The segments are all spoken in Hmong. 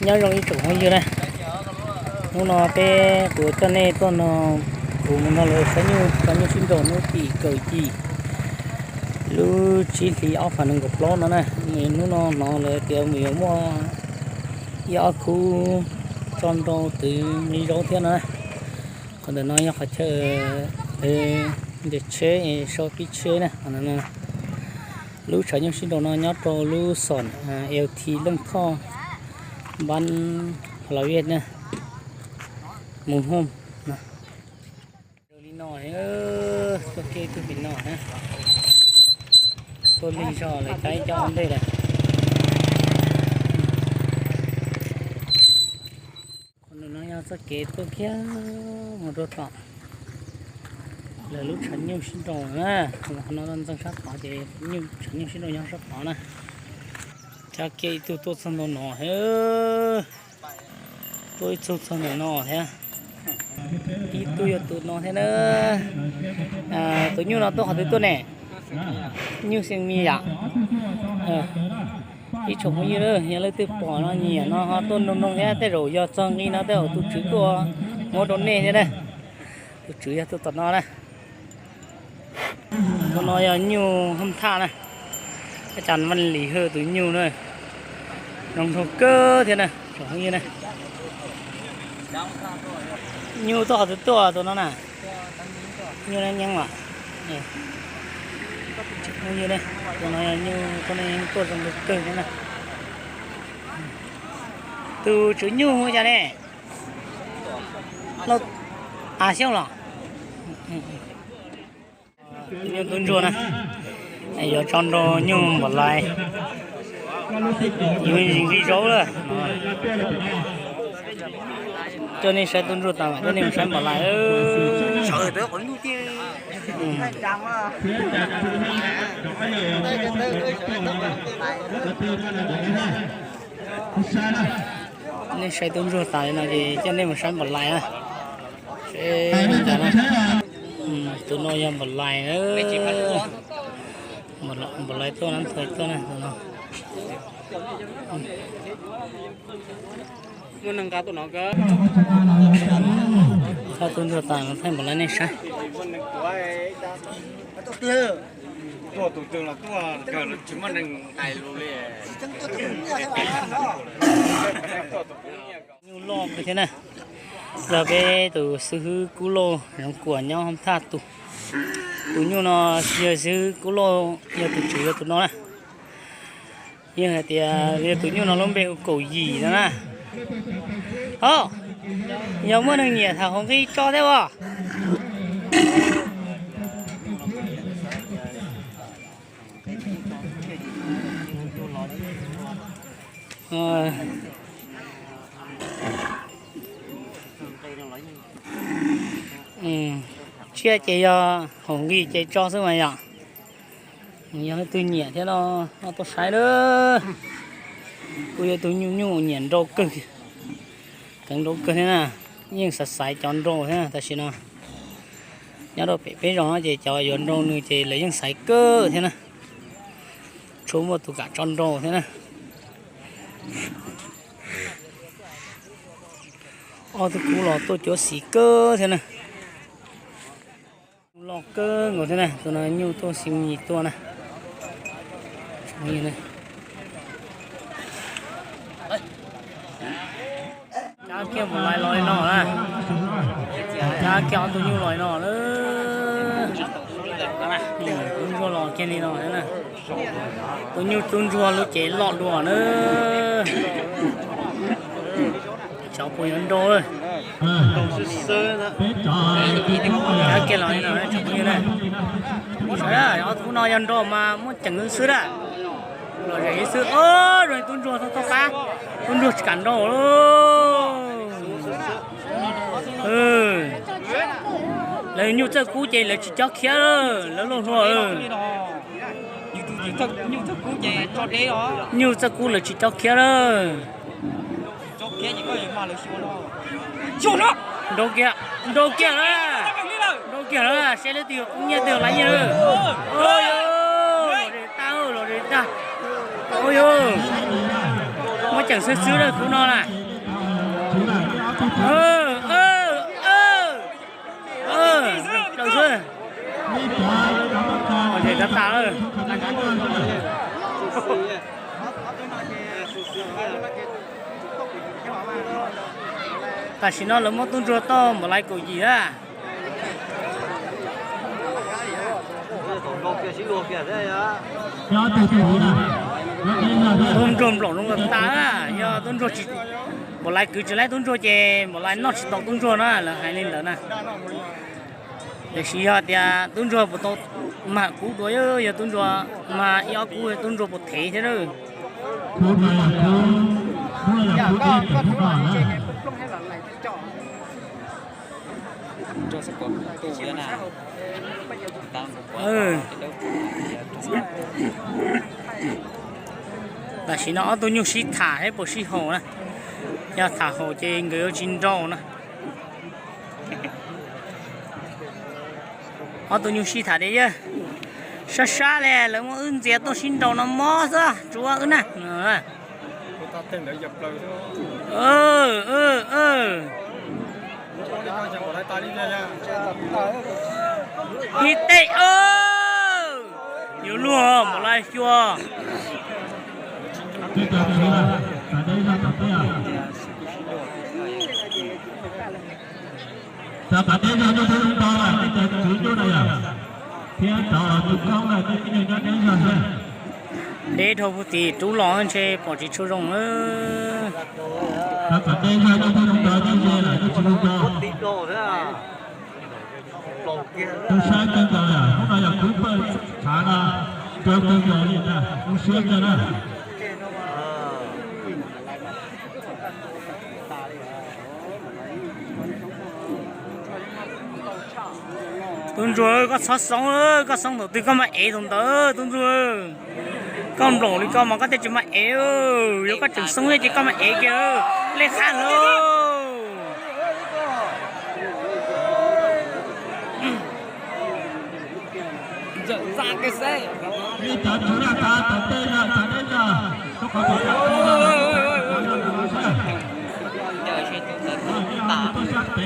Nyob zoo ib tsoom phooj ywg na, hnub no peb kuv coj nej tuaj no, kuv mus no lawv saib nyuj, saib nyuj sib nraus hnub tim kaum yim lub tsib hlis ob phav nees nkaum plaub no na. Hnub no hnov lawv tias mus yuav muaj ib ob khub tso nrau twv me zaub thiab no na. Qhov ntawm no yog qhov chaw nres tsheb, sau pib tsheb na. Lub tshav nyuj sib nraus no nyob rau lub xom L T Leej Thoj, npab Hla Viaj na, mus Hmoob. Li no, tuaj kiag ib tug pem no na, tuaj lig zog lawv cab ib co ua ntej lawm. Qhov no yog txoj kev tuaj kiag mus rau tom lawv lub tshav nyuj sib nraus na. Qhov no ntxeev sab tod ces tshav nyuj sib nraus nyob sab tod na. Cab kiag ib tug tuaj txog ntua no, tuaj ib tug txog ntawm no thiab. Ib tug yog tus no thiab na. Tus nyuj no tuaj qhov twg tuaj ne? Nyuj Xees Mis yom. Ib tsoom phooj ywg, yog leej twg pom no nyiam no ho tuaj nug nug thiab, tej zaum yog txog nqi no tej zaum tus tswv tuaj muab rau nej thiab na. Tus tswv yog tuaj tom no na. Tus no yog nyuj Hoob Thaj na, Vaj Lis Hawj tus nyuj na. Zoo nraug kawg thiab na, tsoom phooj ywg na. Nyuj tuaj qhov twg tuaj tus no na? Nyuj Nab Nyeeb mas. Tus no yog nyuj tuaj, Nab Nyeeb tuaj zoo nraug kawg thiab na. Tus tswv nyuj hu cas ne? Lauj, A Xyooj los? Nyuj tub ntsuag na, yuav tso nrau nyuj npam lais, yuav nqi zaub lawm. Coj nej saib tub ntsuag tas mam coj nej mus saib npam lais. Nej saib tub ntsuag tas li no ces coj nej mus saib npam lais na. Seb li cas na. Tus no yog npam lais na. Npam lais tuaj na, ntxhais tuaj na tus no. Thaij tub ntsuag tas thaij npam lais nej saib. Nyuj loj kawg thiab na. Yog peb tus xib hwb Kub Lauj Zoov Kuam nyob Hoob Thaj tus. Tus nyuj no yog xib hwb Kub Lauj yog tus tswv yog tus no na. Yeej hais tias yog tus nyuj no lub npe hu Kaum Yim no na. Au, yog muaj neeg nyiam tham hauv nqi tso thiab os. Tsiaj ces yog hauv nqi ces tso xwb mas yom. Yog leej twg nyiam thiab no, no tuaj saib lawm. Kuj yog tus nyuj nyuj nyiam nrau kawg, kheev nrau kawg thiab na. Yeej xaiv xaiv cov nrau thiab na. Tam sim no nyob rau pem peb zos no ces cov yuav nrau nws ces lawv yeej xaiv kawg thiab na. Tsuas muaj tus kam tso nrau thiab na. Ob tug kub los tuaj cuav xim kawg thiab na. Loj kawg nkaus thiab na, tus no nyuj tuaj xim mis tuaj na. Cab kiag npam lais los li no na. Cab kiag ob tug nyuj los li no na. Tub ntsuag los kiag li no thiab na. Tus nyuj tub ntsuag lub cev loj dua na. Cov puas yuav nrau. Cab kiag los li no tsoom phooj ywg na. Ob tug no yog nrau mas muab ceev xwb na. Los zem xwb, zoo li tub ntsuag tau qab, tub ntsuag tsis kam nrau. Lawv nyuj txawj kub ces lawv tsis cob khiab, lawv loj hluas. Nyuj txawj kub lawv tsis cob khiab lawm. Nrau kiag, nrau kiag lawm, nrau kiag lawm, seb leej twg yuav kub nyiaj twg yuav laiv nyiaj lawm. Ua yog, los zem tag, los zem tag. Ua yog, Tseem xwb xwb lawm khub no na. Plaws xwb. Tam tas lawm. Tam sim no lawv muab tub ntsuag tau npaum li kaum yim na. Tub ntsuag nplaum zoo tas na, yog tub ntsuag tsis, npaum li kwv tsis laib tub ntsuag ces npaum li noj tsis tau tub ntsuag na, lawv hais li ntawd na. Tiam sis yog tias tub ntsuag puas tau mag kub dua, yog tub ntsuag mag ib ob kub tub ntsuag puas thev thiab lawm. Tam sim no ob tug nyuj sib tham seb puas sib haum na. Yog tham haum ces nkawd yuav tsis nrau na. Ob tug nyuj sib tham tias yawg, sab sab li lawv muab wb ntxias tuaj sib nrau no mob xwb, tsuav wb na. Ib teg, yuav luag npaum li xyuas. Cov tom teb zog nyuj twb ntau lawm, nej cov tswv nyuj na yom, thiab cov tus koob na, nej tib neeg nyob deb zog xwb. Deb dhau puag tim rub los ntshe pom tsis tshua zoo. Cov tom teb zog nyuj twb ntau, nyuj ze lawm, nyuj tsis zoo. Kuv saib kawg nkaus yom, hnub no yog kuv pawg tshav no, rau kawg nkaus li ntag, kuv siab kawg na. Tub ntsuag, koj txhob xoob, koj xoob thaum twg koj mas ev thaum ntawd tub ntsuag. Koj nplaum li koj mas koj thiaj tsis mag ev, yog koj tseem xoob thiab ces koj mag ev kiag, lej qab lawm.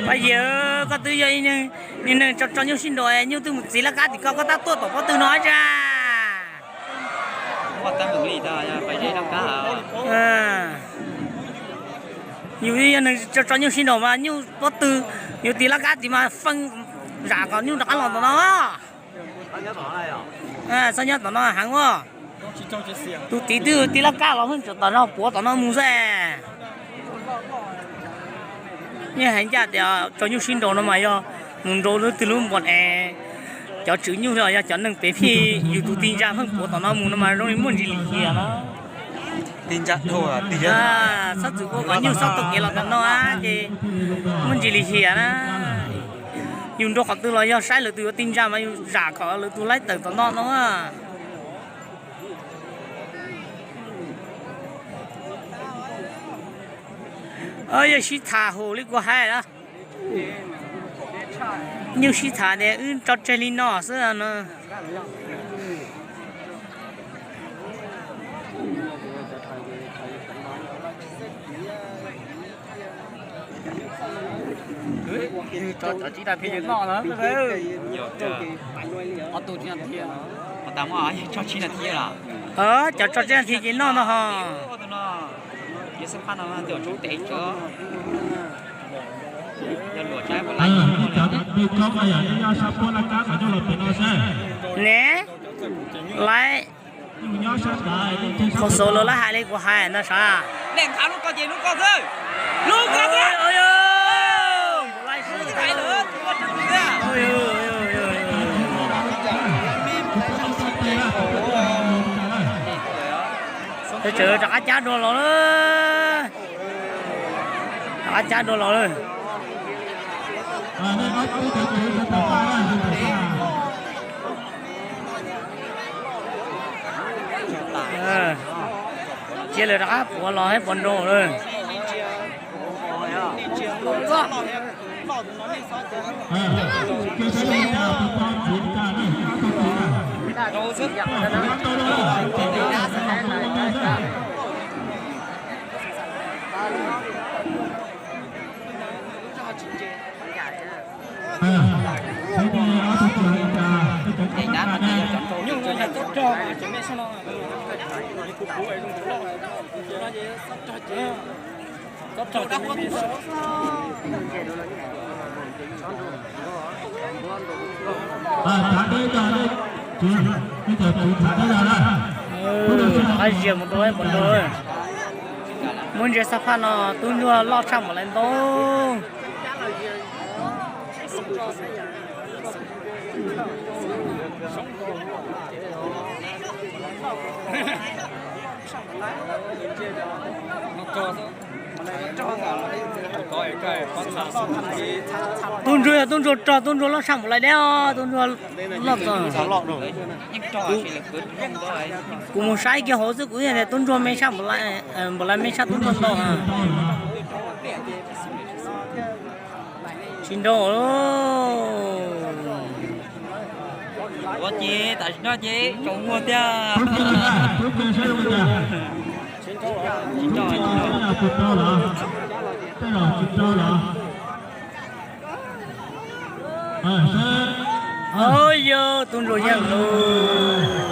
Paj Yig, koj twb yog ib neeg tso tso nyuj sib nraus, nyuj twb mus txiv laj kab tim koj, koj tab tuaj tom pob tw no tsa. Yus yog neeg tso tso nyuj sib nraus mas nyuj pob tw, yus tiv laj kab tim mas feej zam kom nyuj rov qab los tom no. Txhob nyob tom no heev os. Tus tiv twb tiv laj kab los pheej tseem tom no puav tom no mus xwb. Yeej hais ncaj tias tso nyuj sib nraus no mas yog mus nraus lub twg lub npos es cov tswv nyuj los yog cov neeg pem phij yus tus ti ntsa pheej puav tom no mus no mas zoo li muaj ntsis lim hiam no. Txhob txwm ua kom nyuj txhob tau kev los tom no ces muaj ntsis lim hiam na. Yus nraus qhov twg los yog saib lwm tus yuav ti ntsa mas yus zam kom lwm tus laib tawm tom no no. Yog sib tham haum li kuv hais na. Nyuj sib tham tias wb tso tseg li no xwb no. Cov tso tsib nas this ces noj no ho. Ne, laiv, qhov xaus lawv lab hais li kuv hais ntag sav. Tseem rov qab cab dua los lawm. Rov qab cab dua los lawm. Cia lawv rov qab puav los thiab puav nrau lawm. Qab zias mus rau mus rau. Muaj ntsia xab phaj no tub ntsuag loj tshaj Npaum Lais ntau. Tub ntsuag yog tub ntsuag rog, tub ntsuag loj tshaj Npaum Lais deb, tub ntsuag loj txog. Kuv mus saib kiag hauv xwb kuv yeej tias tub ntsuag me tshaj Npaum Lais, Npaum Lais me tshaj tub ntsuag ntau. Tsis nrau. Ua ces tam sim no ces tsaus muag tiag. Yog tub ntsuag yeej lug.